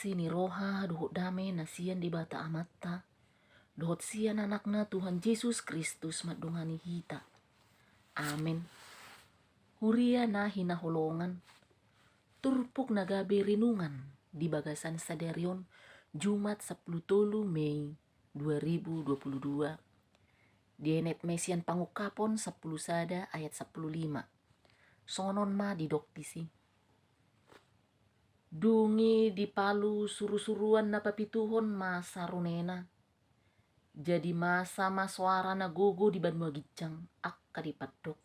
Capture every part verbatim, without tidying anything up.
Asi ni roha dohot dame na sian Debata Amanta dohot sian Anakna Tuhan Jesus Kristus mandongani hita. Amen. Huria na hinaholongan, turpuk na gabe renungan di bagasan sadari on, Jumat sampulu tolu Mei dua ribu dua pulu dua, dienet ma i sian Pangungkapon sampulu sada ayat sampulu lima. Songon on ma didok disi. Dung i dipalu surusuruan na papituhon ma sarunena. Jadi masa ma soara na gogo di banua ginjang, angka dipandok: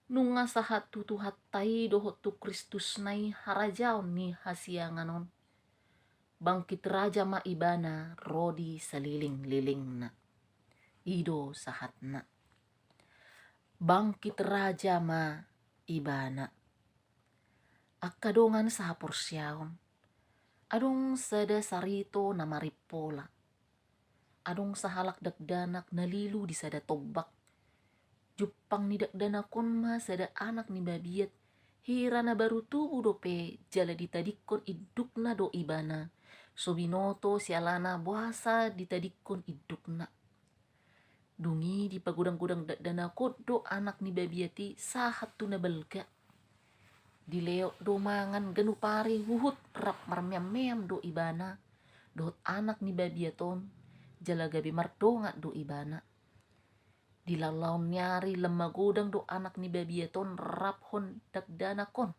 Nunga sahat tu Tuhanta i dohot tu Kristusna i harajaon ni hasiangan on. Bangkit raja ma Ibana ro di salelenglelengna. I do sahatna. Bangkit raja ma Ibana. Angka dongan sahaporseaon, adong sada sarito na marimpola. Adong sahalak dakdanak na lilu di sada tombak. Jumpang ni dakdanak on ma sada anak ni babiat, hira na baru tubu dope jala ditadingkon indukna do ibana. So binoto sialana boasa ditadingkon indukna. Dung i dipagodanggodang dakdanak on do anak ni babiat i sahat tu na balga. Dilehon do mangan ganup ari huhut rap marmeammeam do ibana dohot anak ni babiat on, jala gabe mardongan do ibana. Di laonlaon ni ari lam magodang do anak ni babiat on raphon dakdanak on,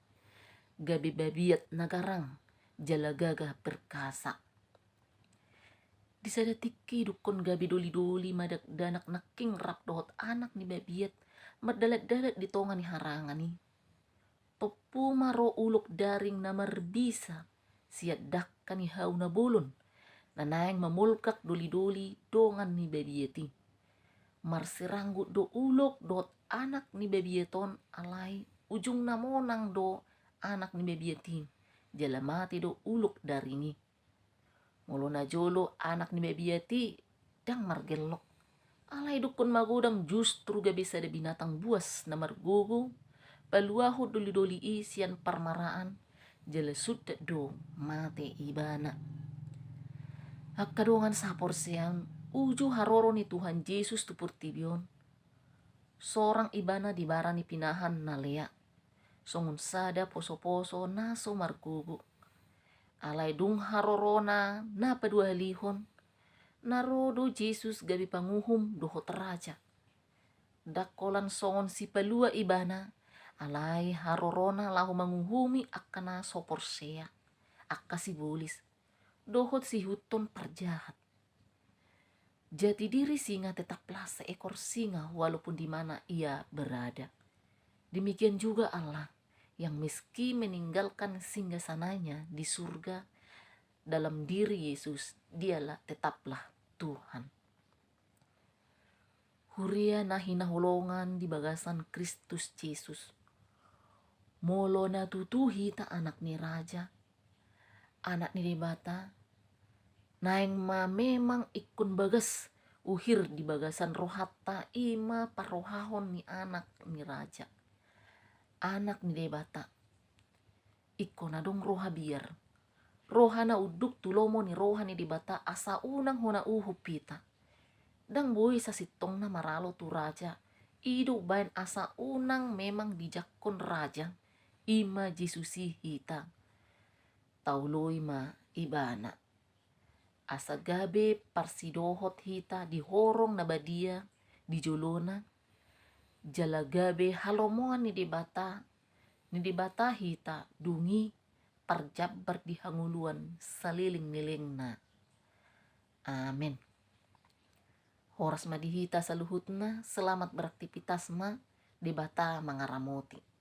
gabe babiat na garang jala gagah perkasa. Di sada tingki dungkon gabe dolidoli ma dakdanak nangkin rap dohot anak ni babiat mardalatdalat di tonga ni harangan i. Tompu ma ro ulok daring na marbisa sian dangka ni hau na bolon, na naeng mamolgak dolidoli dongan ni babiat i. Marsiranggut do ulok dohot anak ni babiat on, alai ujungna monang do anak ni babiat i, jala mate do ulok daring i. Molo najolo anak ni babiat i ndang margellok, alai dungkon magodang justru gabe sada binatang buas na margogo, paluahon dolidoli i sian parmaraan, jala sundat do mate ibana. Angka dongan sahaporseaon, uju haroro ni Tuhan Jesus tu portibi on, sorang ibana di bara ni pinahan na lea, songon sada posoposo na so margogo. Alai dung harorona na paduahalihon, na ro do Jesus gabe panguhum dohot raja. Ndang holan songon sipalua ibana, alai harorona laho manguhumi angka na so porsea, angka sibolis, dohot siihuthon parjahat. Jati diri singa tetaplah seekor singa walaupun di mana ia berada. Demikian juga Allah, yang meski meninggalkan singgasananya di surga, dalam diri Yesus, dialah tetaplah Tuhan. Huria na hinaholongan di bagasan Kristus Jesus. Molo na tutu hita anak ni raja, anak ni Debata, naeng ma memang ingkon bagas uhir di bagasan rohanta, i ma parrohahon ni anak ni raja, anak ni Debata. Ingkon adong roha biar, roha na unduk tu lomo ni roha ni Debata asa unang hona uhum hita. Ndang boi sasintongna maralo tu raja, i do umbahen asa unang memang dijangkon raja, i ma Jesus i hita. Taoloi ma ibana, asa gabe parsidohot hita di horong na badia di jolona, jala gabe halomoan ni Debata, ni Debata hita, dung i parjambar di hangoluan salelenglelengna. Amen. Horas ma di hita saluhutna, selamat beraktivitas ma, Debata mangaramoti.